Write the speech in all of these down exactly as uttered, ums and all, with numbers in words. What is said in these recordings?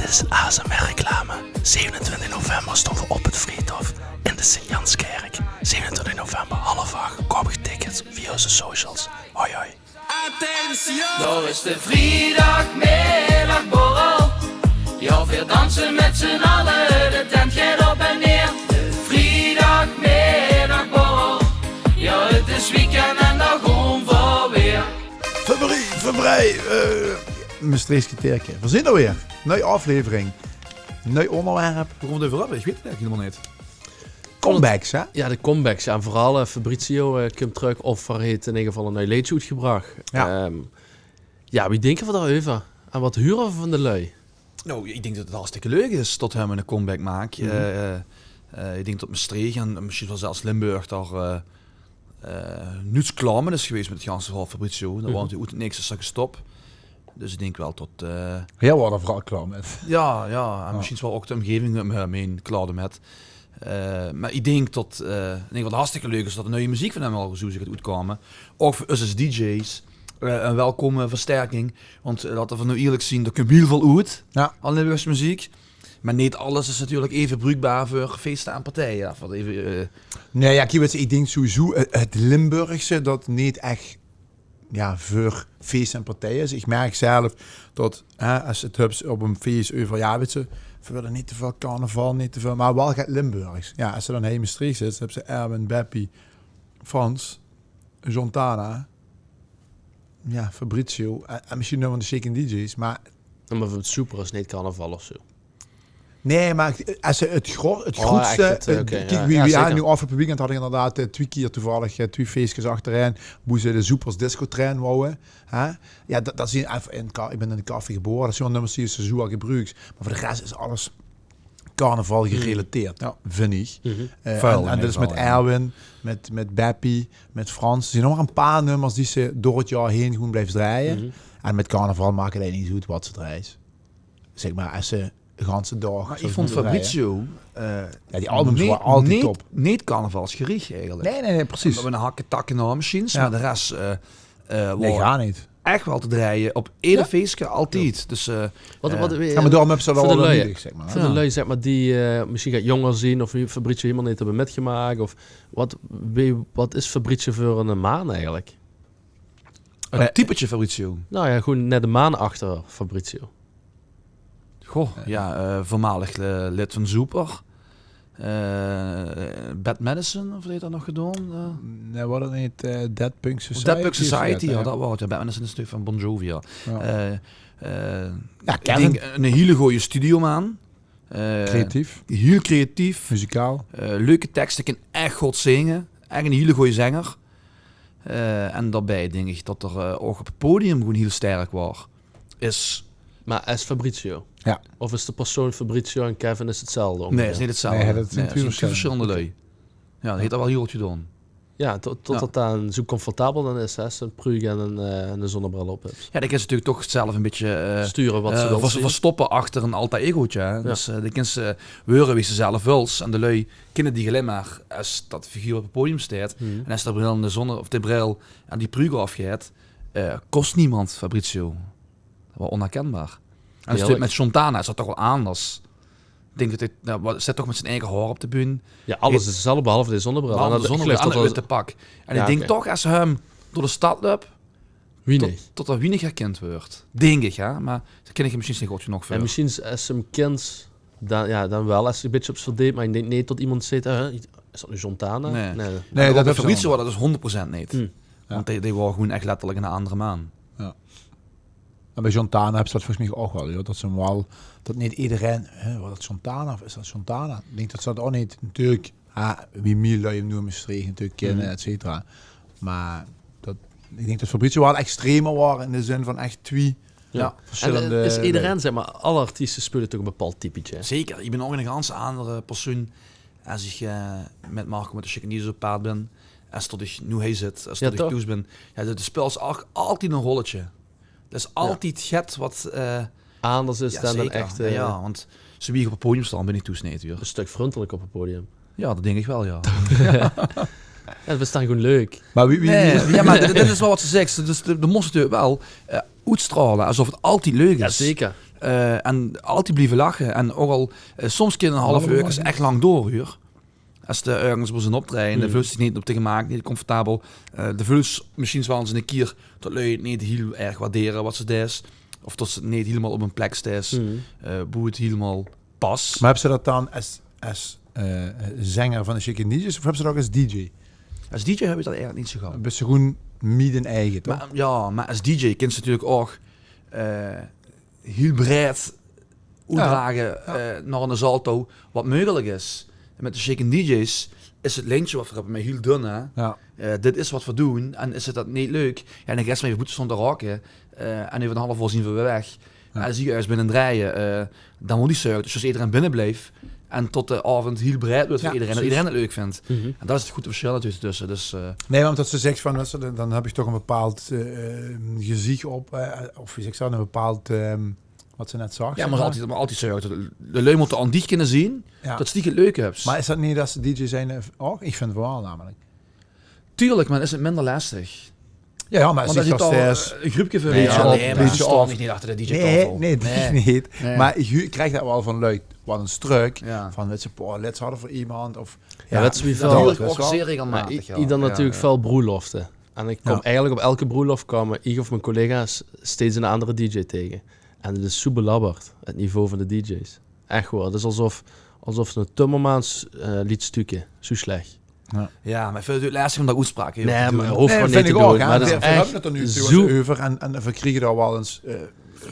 Dit is een A S M R-reclame. Zevenentwintig november staan we op het Vriethof in de Sint-Janskèrk. Zevenentwintig november, half acht. Koop je tickets via onze socials. Hoi, hoi. Attention! Daar is de vrijdagmiddagborrel. Ja, we dansen met z'n allen, de tent gaat op en neer. De vrijdagmiddagborrel. Ja, het is weekend en daar gaan we weer. Verbrie, verbrie, eh, Mestreechs Kerteerke. Veer zien d'r weer. Nui aoflevering. Nui oonderwerp. Boe geit 't euver? Iech weit 't eigelek hielemaol neet. Comebacks, hè? Ja, de comebacks. Ja, en veural, eh, Fabrizio, eh, kump trök of veer heet in eder geval e nui leedsje oetgebrach. Ja. Ehm, ja, wie dinke veer dao-euver? En wat hure veer vaan de lui? Noe, iech dink tot 't hartstikke leuk is tot heer 'ne comeback maak. Eh, eh, iech dink tot Mestreech en mesjiens wel zelfs Limburg dao, eh, eh, noets klaor mèt is gewees mèt 't ganse verhaol Fabrizio. Dat waor natuurlek oet 't niks is dat gestop. Dus iech dink wel tot, eh, Heer waor d'r veural klaor mèt. Ja, ja. En mesjiens wel ouch de umgeving um häöm heen klaor mèt. Eh, meh iech dink tot, eh, iech dink wat hartstikke leuk is tot 'n nui meziek vaan häöm al zoe geit oetkoume. Ouch veur us es dj's, eh, 'n welkome versterking. Want, eh, laote veer noe ierlek zien, d'r kump hiel väöl oet. Ja. Al Limburgse meziek. Meh neet alles is natuurlek eve bruukbaar veur feeste en partije. Of wat eve, eh, Nein, ja, kiek, wèts te, iech dink sowieso, eh, 't Limburgse, dat neet ech, ja, veur feeste en partije is. Iech merk zelf tot, hè, es te 't höbs op e fies euver, ja, wèts te, veer wèlle neet te väöl carnaval, neet te väöl, meh wel get Limburgs. Ja, es te daan hei in Mestreech zits, höbs te Erwin, Beppie, Frans, Jontana, ja, Fabrizio en, en mesjiens nog vaan de Shakin DJ's, meh Ja, meh veur 't Zoeper is neet carnaval of zoe. Nein, meh es te 't gro-, 't groetste, eh, kiek, wie, wie zeker. Noe aofgeloupe weekend had iech inderdaad, eh, twie kier toevallig, eh, twie feeskes achterein, boe ze de Zoepers Discotrein wouwe, hè? Ja, dat, dat zien eve in ka-, iech bin in de café gebore, dat zien wel nummers die ste zoe al gebruuks. Meh veur de res is alles carnaval gerelateerd, vin iech. Eh, en, en dat is mèt Erwin, mèt, mèt Beppie, mèt Frans. D'r zien nog mer e paar nummers die ste door 't jaor heen gewoen blijfs drejje. En mèt carnaval maak 't eigelek neet oet wat ste drejs. Zeg mer, es ste de ganse daog Meh iech vond Fabrizio, eh, Ja, die albums neet, waore altied neet, top. Neet carnavalsgeriech eigelek. Nein, nein, nein, perceis. Mèt 'ne hakke takke nao mesjiens, meh de res, eh, eh, Nein, waor gaar neet. ech wel te drejje op eder feeske, altied. Dus, eh, Wat, wat, eh, Ja, meh daorum höbs te dat wel noedeg, zeg mer, hè? Veur de lui, zeg mer, die, eh, mesjiens get jónger zien of Fabrizio hielemaol neet höbbe mètgemaak, of wat, wie, wat is Fabrizio veur 'ne maan eigelek? 't Typetje Fabrizio. Noe ja, gewoen nao de maan achter Fabrizio. Goh, ja, eh, veurmaoleg, eh, lid vaan Zoeper. Eh, Bad Medicine, of heet dat nog gedoon? Eh, Nein, waor dat neet, eh, Dead Punk Society? Dead Punk Society, ja, dat waor 't. Ja, Bad Medicine is natuurlek vaan Bon Jovi, ja. Ja. Eh, eh, iech dink 'ne hiele goje studiomaan. Eh, Creatief. Hiel creatief. Muzikaal. Eh, leuke tekste, kin ech good zinge. Ech 'ne hiele goje zenger. Eh, en daobij dink iech tot 'r, eh, ouch op 't podium gewoen hiel sterk waor. Is Meh es Fabrizio? Ja. Of is de persoon Fabrizio en Kevin is 'tzelfde? Nein, is neet 'tzelfde. Nein, dat zien twie versjèllende lui. Ja, dat heet 'r wel hiel good gedoon. Ja, tot, tot dat daan zoe comfortabel daan is, hè, es te 'n pruuk en 'n, eh, en 'ne zonnebril op höbs. Ja, daan kins te natuurlek toch zelf e bitteke, eh, Sture wat ste wèls zien. Verstoppe achter 'n alter egootje, hè. Ja. Dus, eh, daan kins te weure wie ste zelf wèls. En de lui kinne diech allein mer es dat figuur op 't podium steit. En es de bril en de zonne-, of de bril en die pruuk aofgeit, eh, kós nemes Fabrizio. Dat waor oonherkenbaar. En dat is natuurlek mèt Jontana is dat toch wel anders. Iech dink tot heer, noe, wat, steit toch mèt zien eige haor op de bühne. Ja, alles is 'tzelfde, behalve de zonnebril. Behalve de zonnebril en 't witte pak. En iech dink toch, es heer door de stad löp, tot, tot 'r wienig herkind weurt. Dink iech, hè. Meh dat kin iech mesjiens neet good genóg veur. En mesjiens es te 'm kins, daan, ja, daan wel, es te e bitteke op 'm verdeep, meh iech dink neet tot emes zeet, eh, is dat noe Jontana? Nein. Nein, dat is Fabrizio, dat is hoonderd percent neet. Want dee, dee waor gewoen ech letterlek 'nen andere maan. Ja. En bij Jontana höbs te dat volges miech ouch wel, joh. Dat ze 'm wel, tot neet ederein, hè, waor dat Jontana of is dat Jontana? Iech dink tot ze dat ouch neet, natuurlek, ha, wie mie lui 'm noe in Mestreech natuurlek kinne, et cetera. Meh dat, iech dink tot Fabrizio wel extremer waor in de zin vaan ech twie versjèllende lui. Ja. En, eh, is ederein, zeg mer, alle artieste speule toch e bepaold typetje? Zeker. Iech bin ouch 'ne gans andere persoen es iech, eh, mèt Marco mèt de Shakin DJ's op paad bin, es tot iech noe hei zit, es tot iech thoes bin. Ja, de, de speuls altied e rolletje. Dat is altied get wat, eh, Anders is daan daan ech, eh, ja, want zoe wie iech op 't podium stoon, bin iech thoes neet, huur. E stök vrundelek op 't podium. Ja, dat dink iech wel, ja. Ja, veer stoon gewoen leuk. Meh wie, wie, Nein, wie ja, meh dit, dit is wel wat ste zeks. Dus de, de mós natuurlek wel, eh, oetstraole, esof 't altied leuk is. Ja, zeker. Eh, en altied blieve lache. En ouch al, eh, soms kin 'n half oor is ech lang door, huur. Es de örges mós optraeje, de veuls dich neet op de gemaak, neet comfortabel. Eh, de veuls mesjiens waal ins 'ne kier tot lui 't neet hiel erg waardere wat se deis. Of tot se 't neet hielemaol op 'n plek steis, eh, boe 't hielemaol pas. Mer höbs se dat dan es, es eh, zenger van de Shakin DJ's of höbs se dat ouch es dj? Es dj höb ich dat eigelik neet zoe gaw. Bis se gewoen mie dien eige, toch? Mer, jao, mer es dj kins se natuurlik ouch eh, hiel breid oetdrage eh, nao 'ne zaal touw wat meugelik is. En mit de Shakin DJ's is 't lijntje wat veer höbbe mer hiel dun, hè. Jao. Eh, dit is wat veer doen en is 't dat neet leuk, jao, dan geis se mer eve boete stoon te rauke. Eh, en euver 'n half oor zien veer weer weg. En dan zien veer örges binne drieje. Eh, dan mót iech zörge tot zjus ederein binne blijf en tot d'n aovend hiel breid weurt veur ederein, tot ederein 't leuk vint. En dat is 't groete versjil natuurlik tösse. Dus, eh, Nei, mer umtot se zeks van, wèts te, dan, dan höb iech toch e bepaald eh, geziech op, eh, of wie zègk iech dat, e bepaald, ehm, wat se net zags. Jao, mer altied, altied zörge tot de lui mótte aon diech kinne zien tot ze diech 't leuk höbbe. Mer is dat neet es dj zien, eh, ouch? Iech vin van waal, namelik. Tuurlik, mer is 't minder lestig. Jao, jao, mer es iech toch steeds 'n gruupke veur... Jao, nei, mer iech stoon neet achter de dj-taofel. Nei, netuurlik neet. Mer iech krieg dat waal van lui, wat 'n strök. Van, wèts te, poeh, lèts hadde veer iemes, of... Jao, wèts te wie väöl... Iech, iech dan natuurlik väöl broelofte. En iech kom eigelik op eder broelof koume iech of mien collega's steeds 'nen andere dj tege. En 't is zoe belabberd, 't niveau van de dj's. Ech waor. 't Is esof, esof 'ne Timmermans eh, leet stökke. Zoe slech. Jao, mer iech vin 't lastig um dao oetspraoke euver te doen. Nei, mer hoof gewoen neet te doen. Mer 't is ech zoe... En, en veer kriege dao waal ins eh,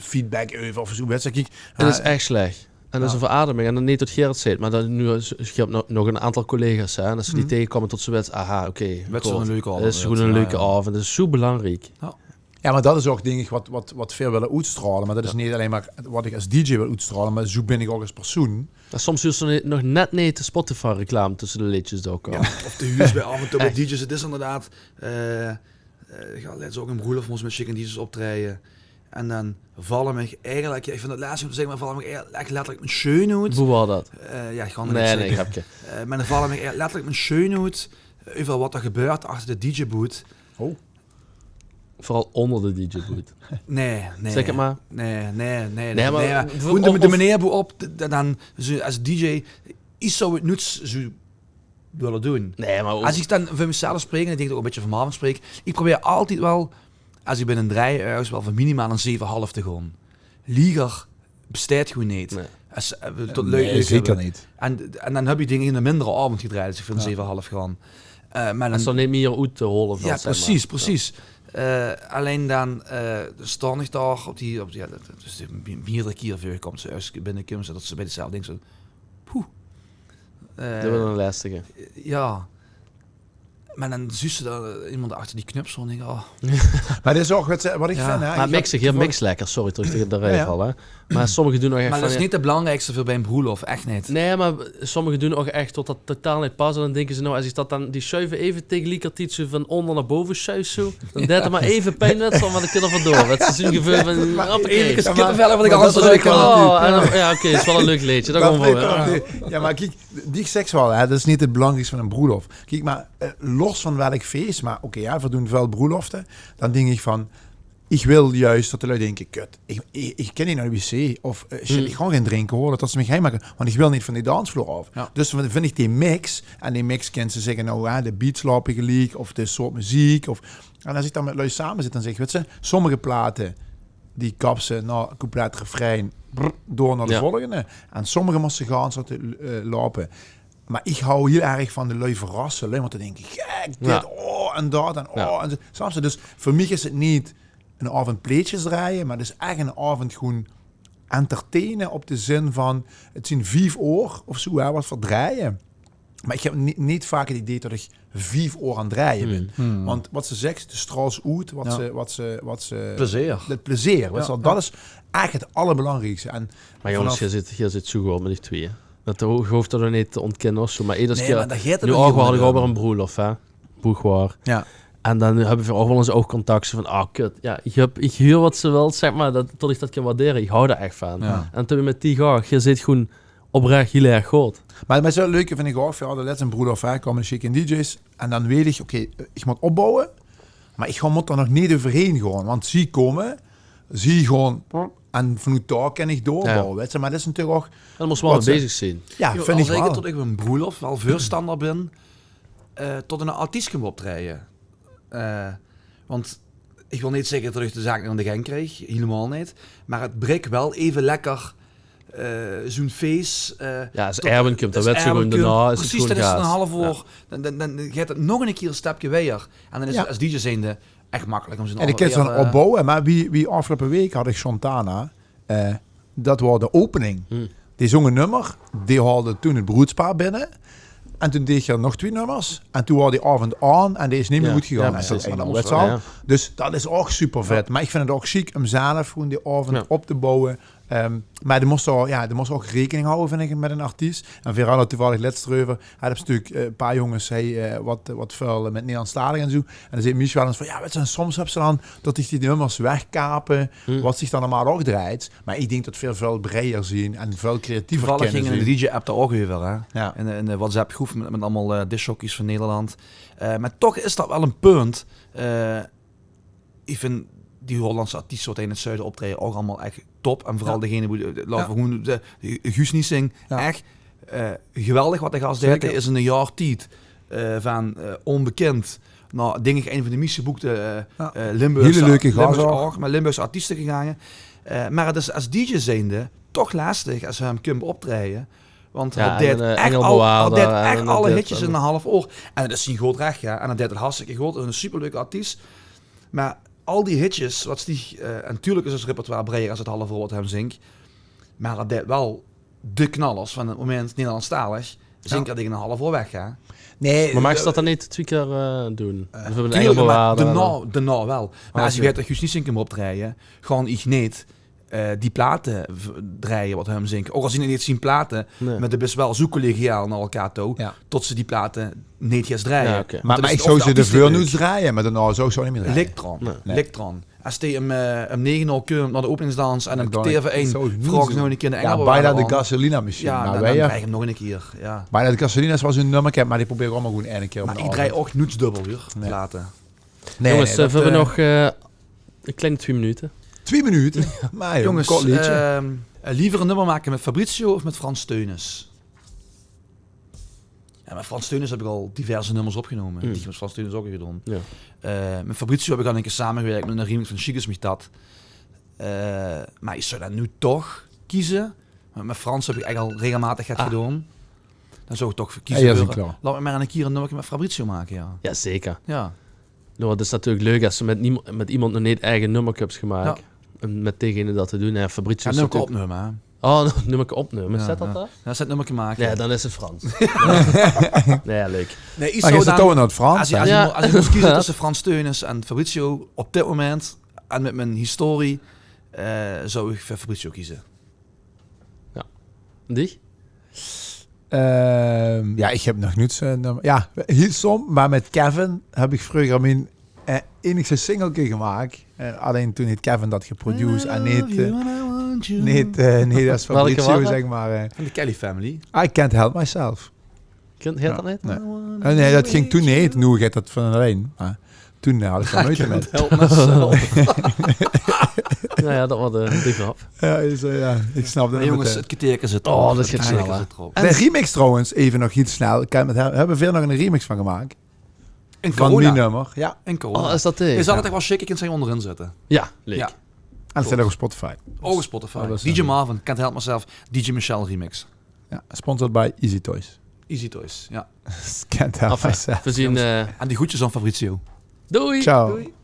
feedback euver of zoe, wèts te, kiek. 't Is ech slech. En dat is 'n verademing. En dan neet tot geer 't zeet, mer dat noe, iech höb nog, nog 'n aontal collega's, hè, en es ze die tegekoume tot ze weite, aha, oké, 't is gewoen 'ne leuke aovend. 't Is zoe belaankriek. Jao, mer dat is ouch, dink iech, wat, wat, wat veer wèlle oetstraole. Mer dat is neet allein mer wat iech es dj wèl oetstraole, mer zoe bin iech ouch es persoen. Mer soms huurs te nog net neet de Spotify-reclame tösse de leedsjes door koume. Of de huurs bij, aof en touw bij dj's. 't Is inderdaad, eh, iech had lèts ouch 'n broelof, mós mèt Shakin DJ's optraeje. En dan valle miech eigelek, iech vin 't lastig um te zègke, mer valle miech eigelek ech letterlek mien sjeun oet. Boe waor dat? Eh, jao, iech gaon 't neet zègke. Nei, nei, grepke. Eh, mer dan valle miech eigelek letterlek mien sjeun oet euver wat d'r gebäört achter de dj-boot. Oh. Veural oonder de dj-boot. Nei, nei. Zègk 't mer. Nei, nei, nei. Nei, mer de, de meneer boe-op, de, de, dan, zoe, es dj, iech zouw 't noets zoe wèlle doen. Nei, mer es iech dan veur miechzelf spreek, en iech dink tot iech ouch e bitteke veur Marvin spreek, iech probeer altied wel, es iech bin in Drieje örges, wel veur minimaal 'n zeve en 'n haaf te goon. Lieger besteit gewoen neet. Nei. Es, eh, tot lui... Nei, zeker neet. En, en dan höb iech dink iech 'ne mindere aovend gedrejd es iech veur 'n zeve en 'n haaf goon. Eh, mer dan... Es d'r neet mie oet te hole vèlt, zègk mer. Jao, percies, percies. Eh, allein dan eh, stoon iech dao op die, op die, jao, dat, dat is mie-, mierdere kiere veurgekoume, es iech binnekóm, zoe tot iech bij miechzelf dink, zoe, poeh. Eh, dat weurt 'ne lestige. Jao. Mer dan zuus te dao, eh, iemes achter die knöpsel en dink, oh. Mer dat is ouch, wèts te, wat iech vin, hè. Mer iech höb mixe, geer mixe lekker, sorry tot iech dao in val, hè. Mer sommege doen ouch ech... Mer dat is neet 't belaankriekste veur bij 'n broelof, ech neet. Nei, mer sommege doen ouch ech tot dat totaal neet pas. En dan dinke ze, noe, es iech dat dan, die sjuive eve tegeliekertied zoe van oonder nao bove sjuif, zoe, dan deit 't mer eve pijn, wèts te, mer dan kin 'r vandoor. Wèts te, zoe'n geveul van, hoppakee. Eve 't kippevel van de ganse week. Oh, en dan, jao, oké, is wel e leuk leedsje. Dao gaon v'r veur. Jao, mer kiek, die zeks te wel, hè, dat is neet 't belaankriekste van 'n broelof. Kiek, mer eh, los van welk fees, mer oké, jao, veer doen väöl broelofte, dan dink iech van, iech wèl zjus tot de lui dinke, kut, iech, iech, iech kin neet nao de wc, of eh, shit, iech gaon gein drinke hole, tot ze miech gein make, want iech wèl neet van dee dansvloer aof. Jao. Dus dan vin iech dee mix, en dee mix kins te zègke, noe, hè, de beats loupe geliek, of de soort meziek, of, en es iech dan mèt lui same zit, dan zègk iech, wèts te, sommege plate, die kaps te nao couplet, refrein, brr, door nao de volgende. En sommege mós te gaon laote eh, loupe. Mer iech hou hiel erg van de lui verrasse. Lui mote dinke, gek, dit, oh, en dat, en oh, en zoe. Snaps te? Dus veur miech is 't neet 'nen aovend plaetsjes drejje, mer 't is ech 'nen aovend gewoen entertaine op de zin van, 't zien vief oor of zoe, hè, wat veer drejje. Mer iech höb neet, neet vaak 't idee tot iech vief oor aon 't drejje bin. Want wat ste zeks, de straols oet wat ste, wat ste, wat ste... Plezeer. 't Plezeer, wèts te wel. Dat is ech 't allerbelaankriekste. En... Mer jonges, geer zit, geer zit zoe good mèt die twieë. Dat ho-, hoof iech toch neet te oontkinne of zoe. Mer eder kier, noe ouch, veer hadde ouch weer 'n broelof, hè. Boeg waor. Jao. En dan höbbe veer ouch wel ins ougcontact, zoe van, ah, kut. Jao, iech höb, iech huur wat ste wèls, zègk mer, dat, tot iech dat kin waardere. Iech hou dao ech van. Jao. En toen mèt die gog, geer zit gewoen oprech hiel erg good. Mer, mer 't leuke vin iech ouch, veer hadde lèts 'n broelof, hè, koume de Shakin DJ's. En dan weit iech, oké, iech moot opbouwe, mer iech gaon, moot dao nog neet euverheen goon. Want zie koume, zie goon En vanoet dao kin ich doorbouwe, wèts te. Mer det is natuurlik ouch... Dao mós te waal mèt bezig zeen. Jao, vinj ich waal. Ich dink det ich bie ein broelof waal veurstander bin, eh, tot eine artiest kump optraeje. Eh, want ich wil neet zègke det ich de zaak neet aan de gang krieg, hielemaol neet. Mer het brik waal eve lekker, eh, zoe'n fees, eh... Jao, es Erwin kump, dan wèts te gewoen, daonao is het gewoen gaas. Precies, dan is het ein haaf oor. Dan, dan, dan geit het nog ein kier ein stepke wijer. En dan is het es dj zijnde ech makkelik óm zoe'n... En ich kin het dan opbouwe, mer wie, wie aafgeloupe waek had ich Santana, eh, det waor de opening. Die zóng ein nummer, die haalde toen het broedspaar binne. En toen deeg 'r nog twie nummers. En toen waor dae aovend aan en dae is neet mieë good gegange. Jao, precies. Wèts te waal. Dus det is ouch supervet. Mer ich vinj het ouch sjiek óm zelf gewoen dae aovend op te bouwe. Ehm, mer de mós ouch, jao, de mós ouch raekening hawwe, vinj ich, mèt eine artiest. En veer hadde 't toevallig lèts d'reuver. Höbs natuurlik, eh, ein paar jónges, hè, eh, waat, waat väöl mèt Nederlandstalig en zoe. En dan zag Michel ins van: jao, wèts te, soms höbs te dan det dich die nummers wegkape, waat zich dan normaal ouch drejt. Mer ich dink det veer väöl breier zeen en väöl creatiever kinne zeen. Toevallig góng in de dj-app dao ouch euver, hè? Jao. In de, in de WhatsApp-groep mèt, mèt allemaol, eh, discjockeys van Nederland. Eh, mer toch is det waal ein punt. Eh, ich vinj die Hollandse artieste waat in het zuiden optraeje ouch allemaol ech top. En veural degene boe, eh, laote v'r gewoen de, de Guus Niesing, ech, eh, geweldig waat dae gas deit. Zeker. Dae is in ein jaor tied, eh, van, eh, ónbekind nao, dink ich, ein van de meis geboekde, eh, eh, Limburgse... Hiele leuke gas ouch. Mer Limburgse artieste gegange. Eh, mer het is es dj zijnde toch lestig es se 'm kump optraeje. Want hae deit ech alle hitjes in ein haaf oor. En det is zien good rech, jao. En hae deit het hartstikke good. Is eine superleuke artiest. Mer al die hitjes waat Stieg, eh, en natuurlik is 't repertoire breier es het haaf oor waat hae zingk. Mer hae deit waal de knallers van het moment, Nederlandstalig, zingk 'r in ein haaf oor weg, hè? Nae, mer maags te det dan neet twie kier, eh, doon? Bieveurbeeld Engelbewaarder. Daonao, daonao waal. Mer es ich weit det Guus Niesing kump optraeje, gaon ich neet, eh, die plate dreije waat hae zingk. Ouch al zeen het neet zien plate, mer de bis waal zoe collegiaal nao elkaar touw, tot se die plate neet geis dreije. Jao, oké. Mer ich zou ze de veurnoets dreije, mer daonao zou ich ze neet mieë dreije. Lik draon. Nae. Lik draon. Es dae óm, eh, óm nege oor kump nao de openingsdans en óm kerteer veur ein vraogs nog ein kier de Engelbewaarder aan. Jao, bijna de gasolina-machine. Jao, dan, dan dreig ich 'm nog ein kier. Jao. Bijna de gasolina is waal zoe'n nummerke, mer die probeer ich allemaol gewoen eine kier óm de aovend. Mer ich dreij ouch noets dubbel, huur. Nae. Jónges, eh, v'r höbbe nog, eh, ein klein twie minute. Twie minute? Mer jónges, kort leedje. Ehm, eh, leever ein nummer make mèt Fabrizio of mèt Frans Theunisz? Jao, mèt Frans Theunisz höb ich al diverse nummers opgenómme. Die ich mèt Frans Theunisz ouch höb gedaon. Jao. Eh, mèt Fabrizio höb ich al ein kier samegewèrk mèt eine remix van Schick is mich dat. Eh, mer ich zou dan noe toch keze, want mèt Frans höb ich eigelik al regelmaotig get gedaon. Dan zou ich toch keze veur, laot mich mer ein kier ein nummerke mèt Fabrizio make, jao. Jao, zeker. Jao. Noe, het is natuurlik leuk es se mèt niem-, mèt emes nog neet eige nummerke höbs gemaak. Jao. En mèt daegene det te doon, hè, Fabrizio is natuurlik... Jao, nummerke opnumme, hè. Oh, nummerke opnumme. Is det det? Jao, is det nummerke make? Nae, dan is het Frans. Nae, jao, leuk. Nae, ich zou dan, es ich, es ich mo-, es ich mós keze tösse Frans Theunisz en Fabrizio op dit moment, en mèt mien historie, eh, zou ich veur Fabrizio keze. Jao. En dich? Ehm, jao, ich höb nog noets, eh, nummer. Jao, hiel stom, mer mèt Kevin höb ich vreuger mien, eh, einigste singelke gemaak. Eh, allein toen heet Kevin dat geproduced en neet, eh, neet, eh, neet es Fabrizio, zeg mer, eh. Van de Kelly Family. I Can't Help Myself. Kènt, heet dat neet? Nae. Eh, nae, dat ging toen neet. Noe geit dat van allein. Mer toen, eh, had ich dao meujte mèt. Help mezelf. Jao, jao, dat waor de, de grap. Jao, is, eh, jao, ich snap det neet metein. Mer jónges, het kerteerke zit d'rop. Oh, dat geit snel, hè. De remix trouwens, eve nog hiel snel. Kènt, höbbe veer nog ein remix van gemaak. Van mien nummer, jao. In corona. Oh, is dat de? Is dat ech waal sjiek, ich kin ze óngerin zètte. Jao, leuk. Jao. En dat steit ouch op Spotify. Ouch op Spotify. Oh, dat is D J Marvin, Can't Help Myself, D J Michelle remix. Jao, sponsored by Easy Toys. Easy Toys, jao. Can't Help Myself. Enfin, v'r zeen, eh, en die groetjes aan Fabrizio. Doei. Ciao. Doei.